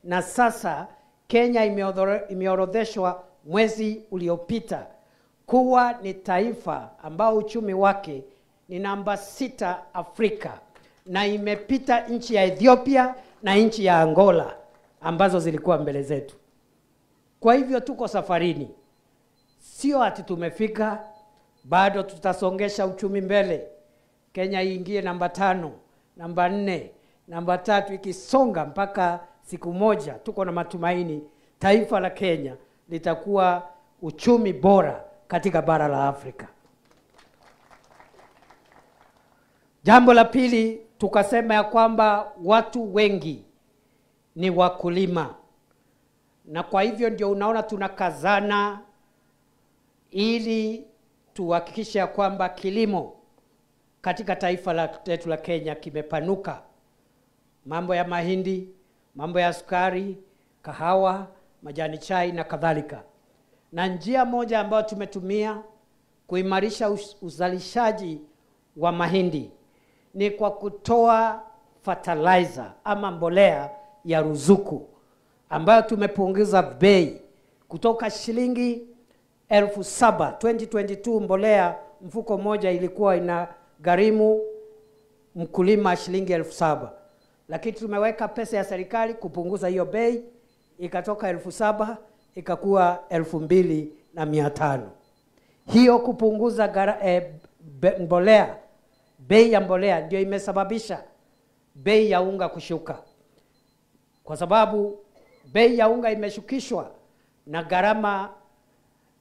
Na sasa Kenya imeorodheshwa mwezi uliopita kuwa ni taifa ambao uchumi wake ni namba 6 Afrika, na imepita nchi ya Ethiopia na nchi ya Angola ambazo zilikuwa mbele zetu. Kwa hivyo tuko safarini, sio ati tumefika, bado tutasongesha uchumi mbele. Kenya iingie namba 5, namba 4, namba 3, ikisonga mpaka siku moja tuko na matumaini taifa la Kenya litakuwa uchumi bora katika bara la Afrika. Jambo la pili, tukasema ya kwamba watu wengi ni wakulima. Na kwa hivyo ndio unaona tunakazana ili tuhakikishe ya kwamba kilimo katika taifa letu la Kenya kimepanuka. Mambo ya mahindi, mambo ya sukari, kahawa, majani chai na kadhalika. Na njia moja ambayo tumetumia kuimarisha uzalishaji wa mahindi ni kwa kutoa fertilizer ama mbolea ya ruzuku ambayo tumepunguza bei kutoka shilingi 7,000. 2022 mbolea mfuko moja ilikuwa ina gharimu mkulima shilingi 7,000. Lakini tumeweka pesa ya serikali kupunguza hiyo bei, ikatoka 7,000 ikakuwa 2,500. Hiyo kupunguza mbolea, bei ya mbolea ndio imesababisha bei ya unga kushuka. Kwa sababu bei ya unga imeshukishwa na gharama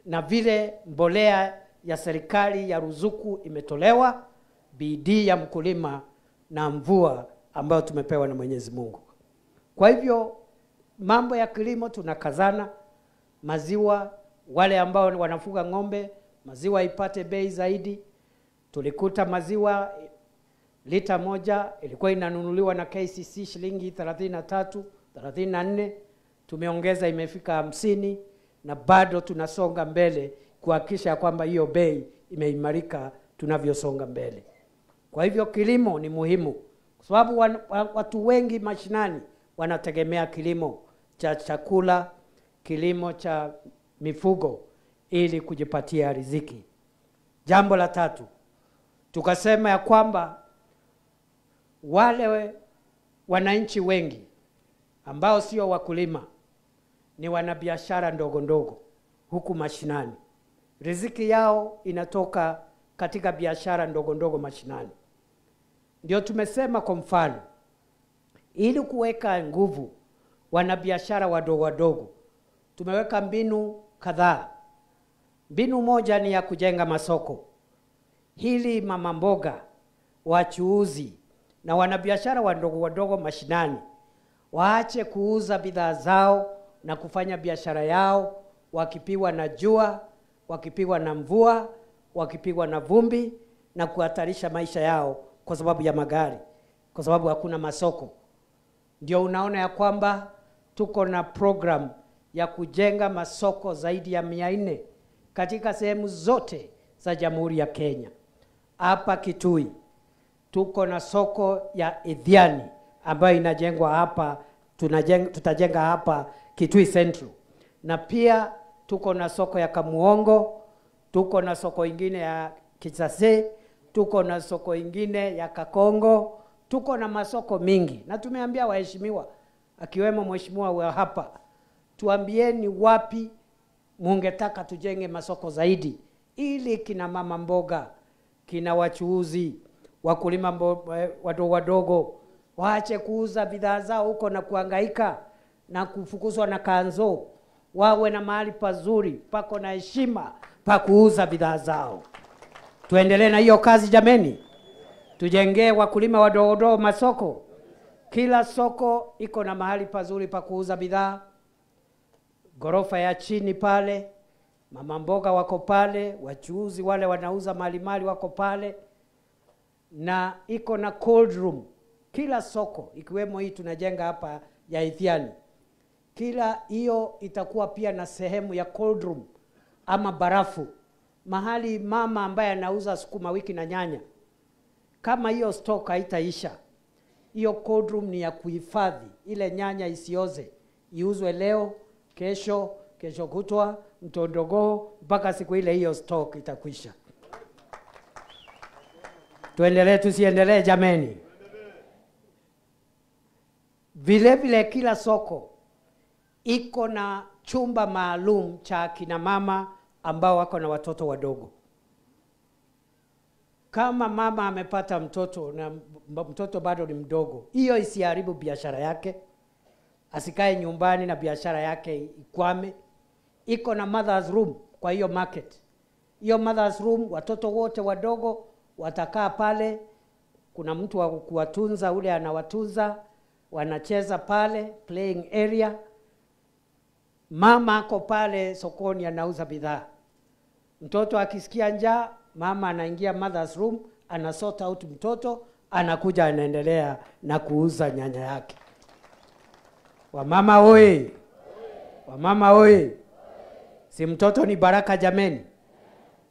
na vile mbolea ya serikali ya ruzuku imetolewa, bidii ya mkulima na mvua ambayo tumepewa na Mwenyezi Mungu. Kwa hivyo mambo ya kilimo tunakazana, maziwa, wale ambao wanafuga ng'ombe, maziwa ipate bei zaidi. Tulikuta maziwa lita moja ilikuwa inanunuliwa na KCC shilingi 33, 34, tumeongeza imefika 50, na bado tunasonga mbele kuhakikisha kwamba hiyo bei imeimarika tunavyosonga mbele. Kwa hivyo kilimo ni muhimu kwa sababu watu wengi mashinani wanategemea kilimo cha chakula, kilimo cha mifugo ili kujipatia riziki. Jambo la tatu, tukasema ya kwamba wale wananchi wengi ambao sio wakulima ni wanabiashara ndogo ndogo huku mashinani. Riziki yao inatoka katika biashara ndogo ndogo mashinani. Ndio tumesema kwa mfano, ili kuweka nguvu wanabiashara wadogo wadogo, tumeweka mbinu kadhaa. Mbinu moja ni ya kujenga masoko. Hili mama mboga, wachuuzi na wanabiashara wadogo wadogo mashinani waache kuuza bidhaa zao na kufanya biashara yao wakipigwa na jua, wakipigwa na mvua, wakipigwa na vumbi na kuhatarisha maisha yao kwa sababu ya magari, kwa sababu hakuna masoko. Ndio unaona ya kwamba tuko na program ya kujenga masoko zaidi ya 400 katika sehemu zote za Jamhuri ya Kenya. Hapa Kitui tuko na soko ya Idhiani ambayo inajengwa hapa, tutajenga hapa Kitui Central. Na pia tuko na soko ya Kamuongo, tuko na soko ingine ya Kisase, tuko na soko ingine ya Kakongo, tuko na masoko mingi. Na tumeambia waheshimiwa, akiwemo mheshimiwa wa hapa, tuambieni wapi mungetaka tujenge masoko zaidi ili kina mama mboga, kina wachuuzi, wakulima wadogo wadogo waache kuuza bidhaa zao huko na kuhangaika na kufukuzwa na kanzo, wawe na mahali pazuri pako na heshima pa kuuza bidhaa zao. Tuendelee na hiyo kazi jameni. Tujengee wakulima wadogo wadogo masoko. Kila soko iko na mahali pazuri pa kuuza bidhaa. Gorofa ya chini pale, mama mboga wako pale, wachuuzi wale wanauza malimali wako pale, na iko na cold room. Kila soko ikiwemo hii tunajenga hapa ya Idhiani, kila hiyo itakuwa pia na sehemu ya cold room ama barafu, mahali mama ambaye anauza sukuma wiki na nyanya, kama hiyo stock haitaisha, hiyo cold room ni ya kuhifadhi ile nyanya isioze iuzwe leo, kesho, kesho kutwa, mtondogoo, mpaka siku ile hiyo stock itakwisha. Tuendelee tusiendelee jameni? Vile vile kila soko iko na chumba maalum cha kina mama ambao wako na watoto wadogo. Kama mama amepata mtoto na mtoto bado ni mdogo, hiyo isiharibu biashara yake. Asikae nyumbani na biashara yake ikwame. Iko na mother's room kwa hiyo market. Hiyo mother's room watoto wote wadogo watakaa pale, kuna mtu wa kuwatunza, ule anawatunza, wanacheza pale playing area. Mama ako pale sokoni anauza bidhaa. Mtoto akisikia njaa, mama anaingia mother's room, ana sort out mtoto, anakuja anaendelea na kuuza nyanya yake. Wamama oye! Wamama oye! Si mtoto ni baraka jameni?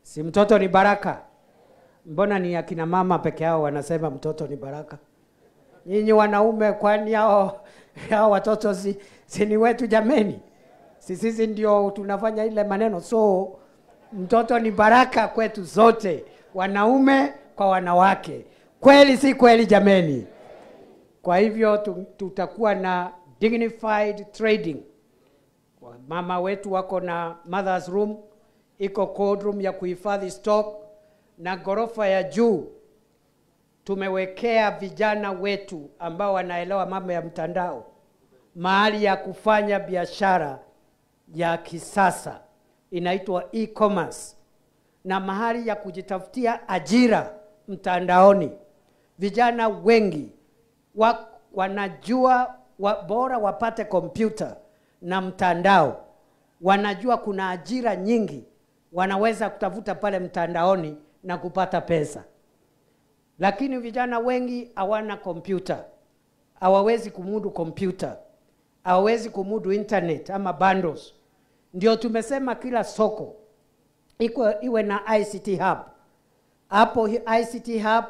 Si mtoto ni baraka? Mbona ni akina mama peke yao wanasema mtoto ni baraka? Nyinyi wanaume, kwani hao watoto si ni wetu jameni? Sisi ndio tunafanya ile maneno. So mtoto ni baraka kwetu zote, wanaume kwa wanawake. Kweli si kweli jameni? Kwa hivyo tutakuwa na dignified trading. Mama wetu wako na mother's room, iko cold room ya kuhifadhi stock, na ghorofa ya juu tumewekea vijana wetu ambao wanaelewa mambo ya mtandao mahali ya kufanya biashara ya kisasa inaitwa e-commerce, na mahali ya kujitafutia ajira mtandaoni. Vijana wengi wanajua bora wapate kompyuta na mtandao, wanajua kuna ajira nyingi wanaweza kutafuta pale mtandaoni na kupata pesa. Lakini vijana wengi hawana kompyuta, hawawezi kumudu kompyuta, hawawezi kumudu internet ama bundles. Ndio tumesema kila soko iwe na ICT hub. Hapo ICT hub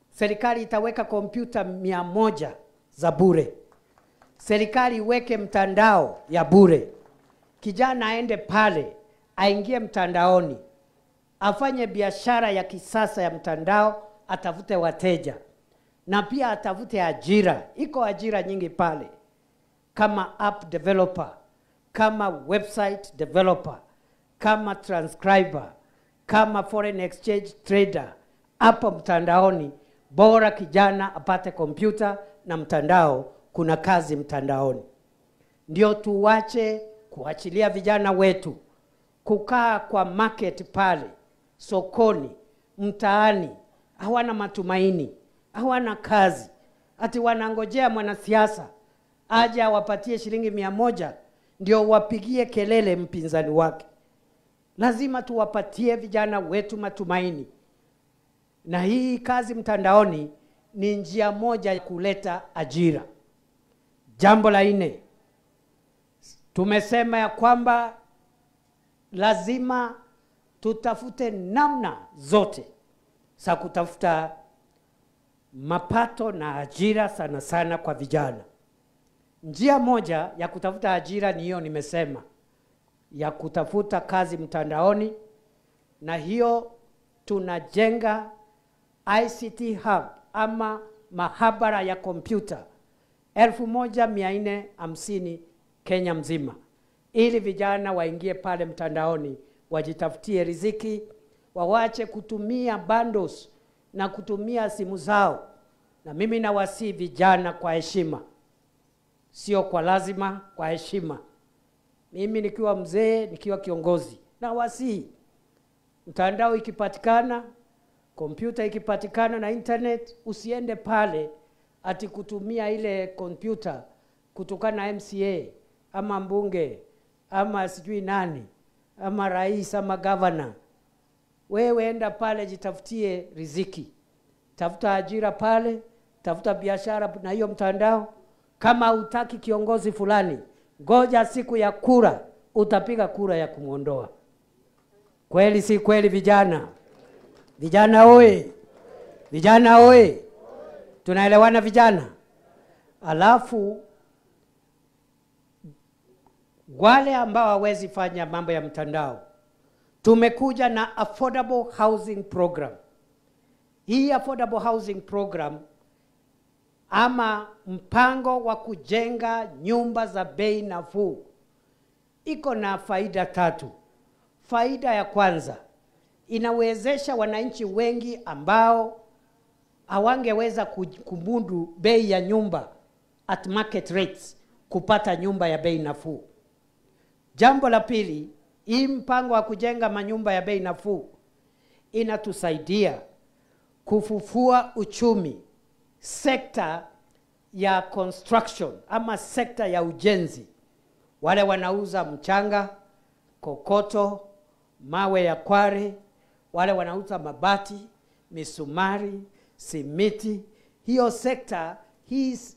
serikali itaweka kompyuta 100 za bure. Serikali iweke mtandao ya bure. Kijana aende pale, aingie mtandaoni, afanye biashara ya kisasa ya mtandao, atafute wateja na pia atafute ajira. Iko ajira nyingi pale, kama app developer, kama website developer, kama transcriber, kama foreign exchange trader. Hapo mtandaoni, bora kijana apate kompyuta na mtandao, kuna kazi mtandaoni. Ndio tuwache kuachilia vijana wetu kukaa kwa market pale sokoni, mtaani, hawana matumaini, hawana kazi, ati wanangojea mwanasiasa aje awapatie shilingi 100 ndio wapigie kelele mpinzani wake. Lazima tuwapatie vijana wetu matumaini. Na hii kazi mtandaoni ni njia moja ya kuleta ajira. Jambo la nne, tumesema ya kwamba lazima tutafute namna zote za kutafuta mapato na ajira, sana sana kwa vijana. Njia moja ya kutafuta ajira ni hiyo nimesema, ya kutafuta kazi mtandaoni, na hiyo tunajenga ICT hub ama mahabara ya kompyuta 1450 Kenya mzima, ili vijana waingie pale mtandaoni wajitafutie riziki, wawache kutumia bundles na kutumia simu zao. Na mimi nawasihi vijana kwa heshima, sio kwa lazima, kwa heshima. Mimi nikiwa mzee, nikiwa kiongozi, nawasihi, mtandao ikipatikana, kompyuta ikipatikana na internet, usiende pale ati kutumia ile kompyuta kutokana na MCA ama mbunge ama sijui nani ama rais ama governor. Wewe enda pale, jitafutie riziki, tafuta ajira pale, tafuta biashara na hiyo mtandao. Kama hutaki kiongozi fulani, ngoja siku ya kura, utapiga kura ya kumuondoa. Kweli si kweli vijana? Vijana oye! Vijana oye! Tunaelewana vijana? Alafu Wale ambao hawezi fanya mambo ya mtandao, tumekuja na Affordable Housing Program. Hii Affordable Housing Program ama mpango wa kujenga nyumba za bei nafuu iko na faida tatu. Faida ya kwanza, inawezesha wananchi wengi ambao hawangeweza kumudu bei ya nyumba at market rates kupata nyumba ya bei nafuu. Jambo la pili, hii mpango wa kujenga manyumba ya bei nafuu inatusaidia kufufua uchumi, sekta ya construction ama sekta ya ujenzi. Wale wanauza mchanga, kokoto, mawe ya kware, wale wanauza mabati, misumari, simiti. Hiyo sekta,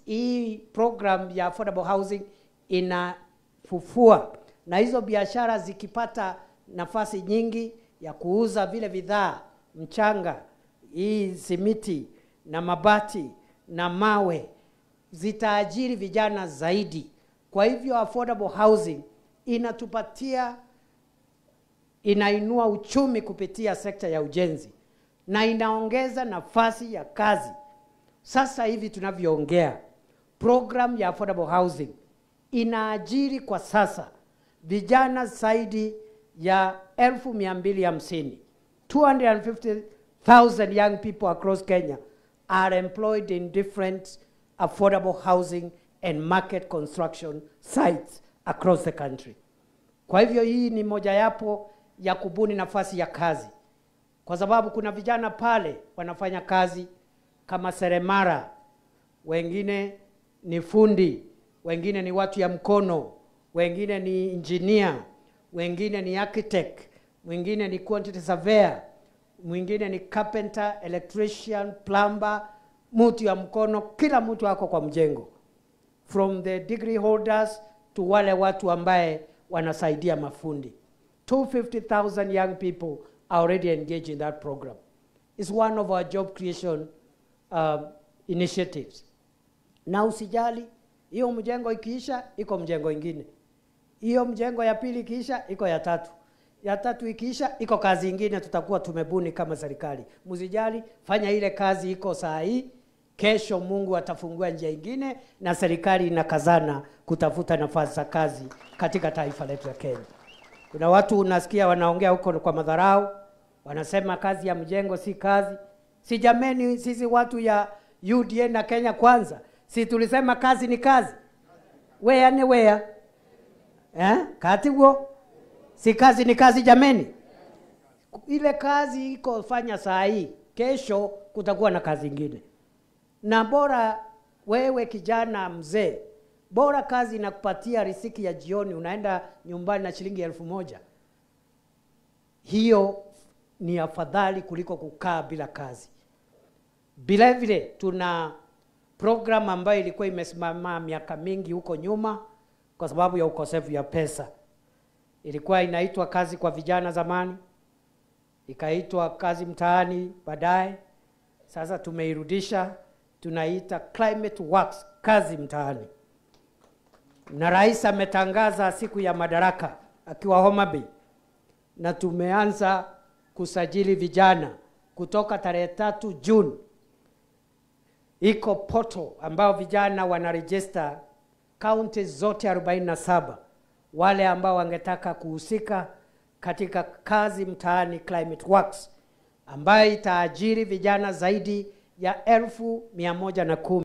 hii program ya affordable housing inafufua. Na hizo biashara zikipata nafasi nyingi ya kuuza vile bidhaa, mchanga, hii simiti na mabati na mawe, zitaajiri vijana zaidi. Kwa hivyo affordable housing inatupatia, inainua uchumi kupitia sekta ya ujenzi na inaongeza nafasi ya kazi. Sasa hivi tunavyoongea, program ya affordable housing inaajiri kwa sasa vijana zaidi ya 250,000. 250,000 young people across Kenya are employed in different affordable housing and market construction sites across the country. Kwa hivyo hii ni mojawapo ya kubuni nafasi ya kazi. Kwa sababu kuna vijana pale wanafanya kazi kama seremara, wengine ni fundi, wengine ni watu ya mkono, wengine ni engineer, wengine ni architect, mwingine ni quantity surveyor, mwingine ni carpenter, electrician, plumber, mtu ya mkono. Kila mtu ako kwa mjengo, from the degree holders to wale watu ambaye wanasaidia mafundi. 250,000 young people are already engaged in that program. It's one of our job creation initiatives. Na usijali, hiyo mjengo ikiisha, iko mjengo ingine. Hiyo mjengo ya pili ikiisha, iko ya tatu. Ya tatu ikiisha, iko kazi ingine tutakuwa tumebuni kama serikali. Msijali, fanya ile kazi iko saa hii, kesho Mungu atafungua njia ingine na serikali inakazana kutafuta nafasi za kazi katika taifa letu la Kenya. Kuna watu unasikia wanaongea huko kwa madharau, wanasema kazi ya mjengo si kazi. Si jameni, sisi watu ya UDA na Kenya Kwanza, si tulisema kazi ni kazi? Wea ni wea. Kati huo? Si kazi ni kazi jameni? Ile kazi iko fanya saa hii, kesho kutakuwa na kazi ingine. Na bora wewe kijana mzee, bora kazi inakupatia riziki ya jioni, unaenda nyumbani na shilingi 1,000. Hiyo ni afadhali kuliko kukaa bila kazi. Vile vile tuna program ambayo ilikuwa imesimama miaka mingi huko nyuma kwa sababu ya ukosefu ya pesa. Ilikuwa inaitwa kazi kwa vijana zamani, ikaitwa kazi mtaani baadaye. Sasa tumeirudisha, tunaita Climate Works, kazi mtaani. Na rais ametangaza siku ya madaraka akiwa Homa Bay, na tumeanza kusajili vijana kutoka tarehe 3 Juni. Iko portal ambao vijana wanaregister county zote 47, wale ambao wangetaka kuhusika katika kazi mtaani Climate Works, ambayo itaajiri vijana zaidi ya 110,000.